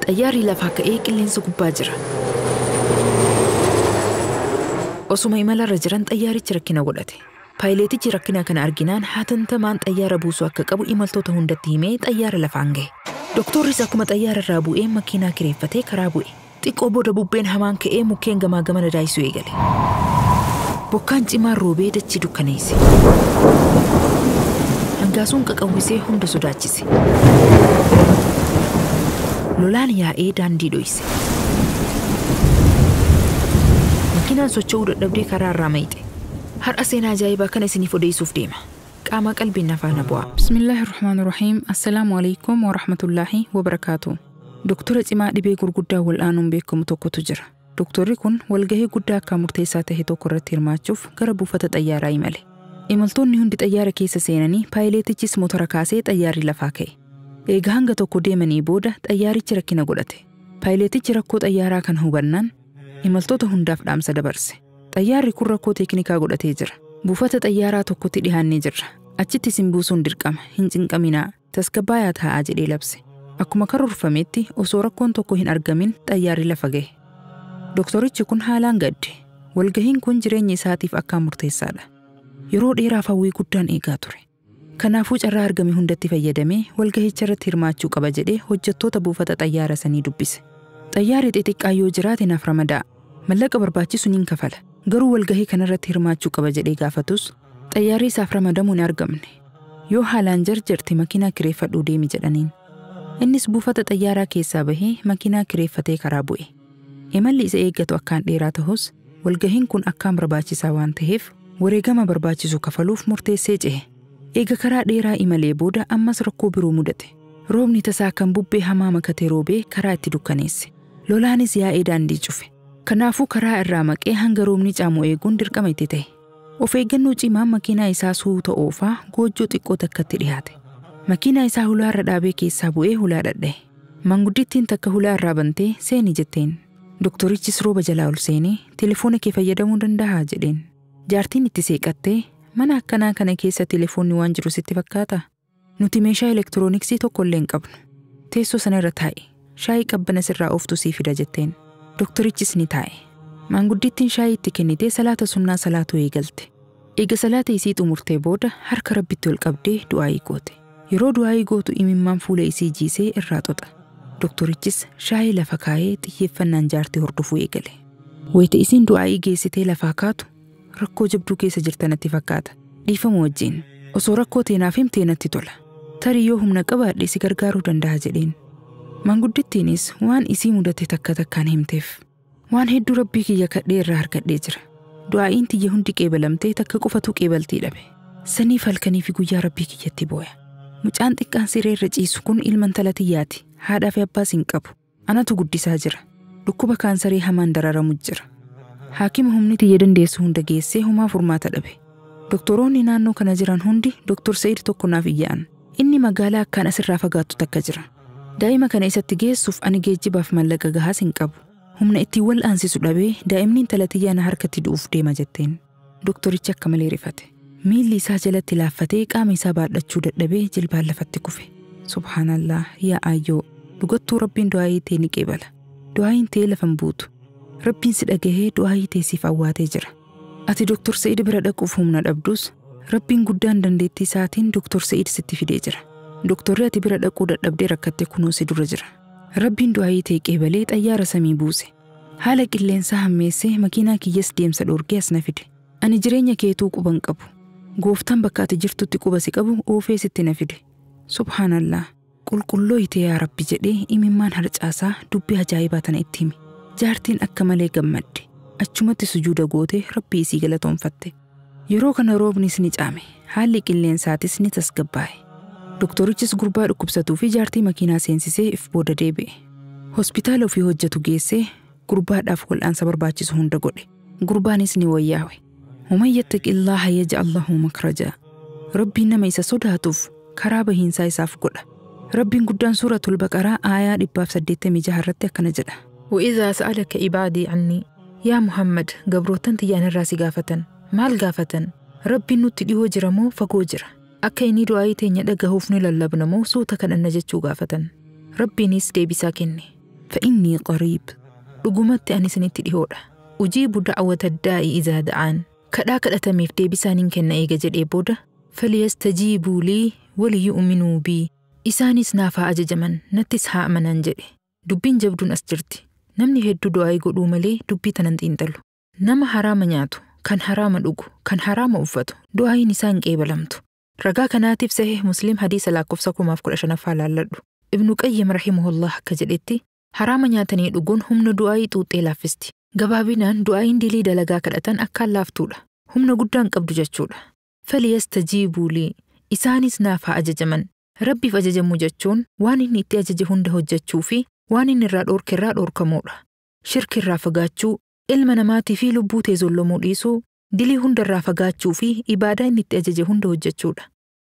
Xayyaarri lafaa ka'ee qilleensa gubbaa jira. Osuma imalarra jiran xayyaarichi rakkina godhate. Paayileetichi rakkina kana arginaan hatantamaan xayyaara buusuu akka qabu imaltoota hundatti himee xayyaara lafaan gahe. Doktorris akkuma xayyaara irraa bu'ee makiinaa kireeffatee karaa bu'e. Xiqqoo booda bubbeen hamaan ka'ee mukkeen gamaa gamana daayisuu eegale. Bokkaan cimaan roobee dachii dukkaneesse. Hangaasuun qaqawwisee hunda sodaachise. Lolaan yaa'ee daandii dhoyse. Makiinaan socho'uu dadhabdee karaa irraa mayixe. Har'a seenaa ajaa'ibaa kana isiniif odeessuuf deema. Qaama qalbiin nafaana bu'a. Bismillaahi Rahmaani Rahiim. Assalaamu alaikum wa rahmatullaahi wa barakaatu. Doktora cimaa dhibee gurguddaa wal'aanuun beekamu tokkotu jira. Doktorri kun walgahii guddaa akka murteessaa ta'e tokko irratti hirmaachuuf gara buufata xayyaaraa imale. Imaltoonni hundi xayyaara keessa seenanii paayileetichis motora kaasee xayyaarri lafaa ka'e. Eega hanga tokko deemanii booda xayyaarichi rakkina godhate. Paayileetichi rakkoo xayyaaraa kan hubannaan imaltoota hundaaf dhaamsa dabarse. Xayyaarri kun rakkoo teeknikaa godhatee jira. Buufata xayyaaraa tokkotti dhihaannee jirra. Achitti isin buusuun dirqama. Hin cinqaminaa. Tasgabbaayaa taa'aa jedhee labse. Akkuma karoorfametti osoo rakkoon tokko hin argamin xayyaarri lafa gahe. Doktorichi kun haalaan gadde. Walgahiin kun jireenya isaatiif akkaan murteessaadha. Yeroo dheeraaf hawwii guddaan eegaa ture. Kanaafuu carraa argame hundatti fayyadamee walgahicha irratti hirmaachuu qaba jedhee hojjettoota buufata xayyaara sanii dubbise. Xayyaarri xixiqqaa yoo jiraate naaf ramadaa. Mallaqa barbaachisu niin kafala. Garuu walgahii kanarratti hirmaachuu qaba jedhee gaafatus xayyaarri isaaf ramadamuu hin argamne. Yoo haalaan jarjarte makiinaa kireeffadhuu deemi jedhaniin. Innis buufata xayyaaraa keessaa bahee makiinaa kireeffatee karaa bu'e. Imalli isa eeggatu akkaan dheeraa ta'us walgahiin kun akkaan barbaachisaa waan ta'eef wareegama barbaachisu kafaluuf murteessee ce'e. Eega karaa dheeraa imalee booda ammas rakkoo biroo mudate. Roobni tasaa kan bubbee hamaa makatee roobee karaa itti dukkaneesse. Lolaanis yaa'ee daandii cufe. Kanaafuu karaa irraa maqee hanga roobni caamu eeguun dirqama itti ta'e. Of eeggannoo cimaan makiinaa isaa suuta oofaa goojjoo xiqqoo takkatti dhiyaate. Makiinaa isaa hulaa irra dhaabee keessaa bu'ee hulaa dhadha'e. Manguddittiin takka hulaa irraa bantee seeni jetteen. Doktorichis rooba jalaa ol seenee telefoona kee fayyadamuu danda'aa jedheen. Jaartiin itti seeqattee mana akkanaa kana keessa telefoonni waan jiru sitti fakkaata? Nuti meeshaa elektirooniksii tokko illee hin qabnu. Teessoo sana irra taa'i. Shaayii qabbana sirraa ooftu sii fida jetteen. Doktorichis ni taa'e. Maanguddittiin shaayii itti kennitee salaata sunnaa salaatuu eegalte. Eega salaata isii xumurtee booda harka Rabbitti ol qabdee du'aayii goote. Yeroo du'aayii gootu imimmaan fuula isii jiisee irraa xoxa. Doktorichis shaayii lafa kaayee xiyyeeffannaan jaartii hordofuu eegale. Wayita isiin du'aayii geessitee lafaa kaatu rakkoo jabduu keessa jirta natti fakkaata. Dhiifama wajjin. Osoo rakkoo teenaaf himtee natti tola. Tarii yoo humna qabaadhe si gargaaruu danda'a jedheen. Manguddittiinis waan isii mudate takka takkaan himteef. Waan hedduu rabbii kiyya kadhee irraa argadhee jira. Du'aa'iin tiyya hundi qeebalamtee takka qofatu qeebaltii dhabe. Saniif halkanii fi guyyaa rabbii kiyyatti booya. Mucaan xiqqaan siree irra ciisu kun ilma intala tiyyaati. Haadhaa fi abbaas hin qabu. Anatu guddisaa jira. Dhukkuba kaansarii hamaan dararamu jira. Haakima humni tiyya dandeessu hunda geessee homaa furmaata dhabe. Doktoroonni naannoo kana jiran hundi Doktor Sa'iid tokko naaf iyya'an. Inni magaalaa akkaan asirraa fagaattu takka jira. Daa'ima kana isatti geessuuf ani geejjibaaf mallaqa gahaas hin qabu. Humna ittiin wal'aansisu dhabee daa'imni intala tiyyaa na harkatti du'uuf deema jetteen. Doktorichi akka malee rifate. Miilli isaa jalatti laaffatee qaama isaa baadhachuu dadhabee jilbaan lafatti kufe. Subhaanallah yaa aayyoo dhugattuu rabbiin du'aayii tee ni qeebala. Du'aayiin tee lafa hin buutu. Rabbiin si dhagahee du'aayii tee siif awwaatee jira. Ati Doktor Sa'iid bira dhaquuf humna dhabdus rabbiin guddaan dandeettii isaatiin Doktor Sa'iid sitti fidee jira. Doktorri ati bira dhaquu dadhabdee rakkatte kunoo si dura jira. Rabbiin du'aayii tee qeebalee xayyaara samii buuse. Haala qilleensaa hammeessee makiinaa kiyyas deemsa dhoorgee as na fide. Ani jireenya keetuu quba hin qabu. Gooftaan bakka ati jirtutti quba si qabu oofee sitti na fide. Subhaanallah. Qulqullooyite yaa Rabbi jedhee imimmaan harcaasaa dubbii ajaa'ibaa tana itti hime. Jaartiin akka malee gammadde. Achumatti sujuuda gootee Rabbii isii galatoonfatte. Yeroo kana roobnis ni caame. Haalli qilleensaatis ni tasgabbaa'e. Doktorichis gurbaa dhukkubsatuu fi jaartii makiinaa seensisee if booda deebi'e. Hospitaala ofii hojjetu geessee gurbaadhaaf wal'aansa barbaachisu hunda godhe. Gurbaanis ni wayyaawe. Waman yattaqillaaha yaj'al lahu makhraja. Rabbiin nama isa sodaatuuf karaa bahiinsaa isaaf godha. Rabbiin guddaan suuratul Baqaraa aayaa 186 irratti akkana jedha. وإذا سألك عبادي عني yaa Muhammad gabroottan tiyyaan irraa si gaafatan. Maal gaafatan? Rabbiin nutti dhihoo jira moo fagoo jira? Akka inni du'aayii teenya dhagahuuf ni lallabna moo suuta kadhanna jechuu gaafatan. Rabbiinis deebisaa kenne. فإني قريب. Dhugumatti ani isinitti dhihoodha. Ujiibu da'wata daa'i izaa da'aan. Kadhaa kadhatameef deebisaa nin kenna eega jedhee booda falyastajiibuu lii waliyu'minuu bii. Isaanis naaf haa ajajaman, nattis haa amanan jedhe. Dubbiin jabduun as jirti. Namni hedduu du'aa'ii godhuu malee dubbii tanan xiinxalu. Nama haraama nyaatu, kan haraama dhugu, kan haraama uffatu, du'aa'iin isaa hin qeebalamtu. Ragaa kanaatiif Sahih Muslim hadiisa lakkoofsa 1015ffaa laalladhu. Ibnu Qayyim rahimahullah akka jedhetti haraama nyaatanii dhuguun humna du'aa'ii xuuxxee laaffisti. Gabaabinaan du'aa'iin dilii dalagaa kadhatan akkaan laaftuudha. Humna guddaan qabdu jechuudha. Falyastajiibuu lii. Isaanis naaf haa ajajaman. Rabbiif ajajamuu jechuun waan inni itti ajaje hunda hojjechuu fi waan inni irraa dhoorke irraa dhoorkamuudha. Shirki irraa fagaachuu, ilma namaatii fi lubbuu tee zollomuu dhiisuu, dilii hunda irraa fagaachuu fi ibaadaa inni itti ajaje hunda hojjechuudha.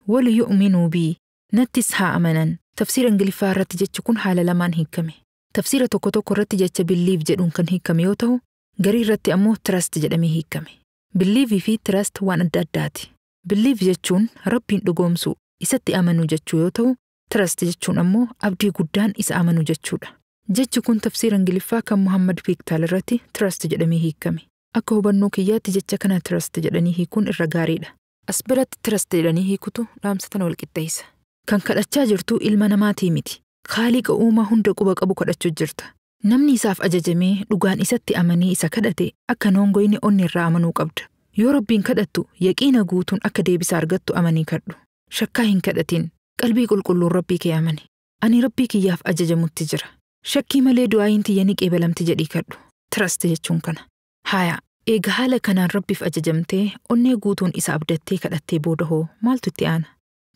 Waliyu'minuu bii. Nattis haa amanan. Tafsiira Ingiliffaa irratti jechi kun haala lamaan hiikame. Tafsiira tokko tokko irratti jecha believe jedhuun kan hiikame yoo ta'u, garii irratti ammoo trust jedhamee hiikame. Believe fi trust waan adda addaati. Believe jechuun Rabbiin dhugoomsuu, isatti amanuu jechuu yoo ta'u, trust jechuun ammoo abdii guddaan isa amanuu jechuudha. Jechi kun tafsiira Ingiliffaa kan Muhammad Piiktaal irratti trust jedhamee hiikame. Akka hubannoo kiyyaatti jecha kana trust jedhanii hiikuun irra gaariidha. As biratti trust jedhanii hiikutu dhaamsa tana wal qixxeessa. Kan kadhachaa jirtu ilma namaatii miti. Khaaliqa uumaa hunda quba qabu kadhachuu jirta. Namni isaaf ajajamee dhugaan isatti amanee isa kadhate akka noongoyni onni irraa amanuu qabda. Yoo Rabbiin kadhattu yaqiina guutuun akka deebisa argattu amanii kadhu. Shakkaa hin kadhatin. Qalbii qulqulluun Rabbii kee amani. Ani Rabbii kiyyaaf ajajamutti jira. Shakkii malee du'aayin tiyya ni qeebalamti jedhii kadhu. Trust jechuun kana. Haya, eega haala kanaan Rabbiif ajajamtee onnee guutuun isa abdattee kadhattee booda hoo maaltu itti aana?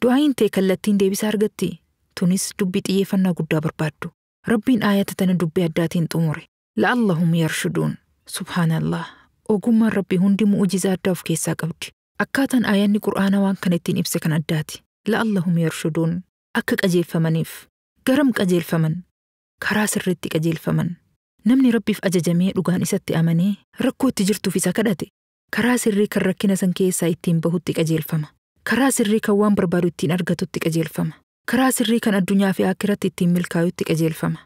Du'aayin tee kallattiin deebisa argatti? Tunis dubbii xiyyeeffannaa guddaa barbaaddu. Rabbiin aayata tana dubbii addaatiin xumure. La'allahum yarshuduun. Subhaanallah. Ogummaan Rabbii hundi mu'ujizaa addaa of keessaa qabdi. Akkaataan aayanni Qur'aanaa waan kana ittiin ibse kan addaati. La'allahum yarshuduun. Akka qajeelfamaniif. Garam qajeelfaman? Karaa sirriitti qajeelfaman. Namni Rabbiif ajajamee dhugaan isatti amanee rakkoo itti jirtuuf isa kadhate karaa sirrii kan rakkina san keessaa ittiin bahutti qajeelfama. Karaa sirrii kan waan barbaadu ittiin argatutti qajeelfama. Karaa sirrii kan addunyaa fi aakiratti ittiin milkaa'utti qajeelfama.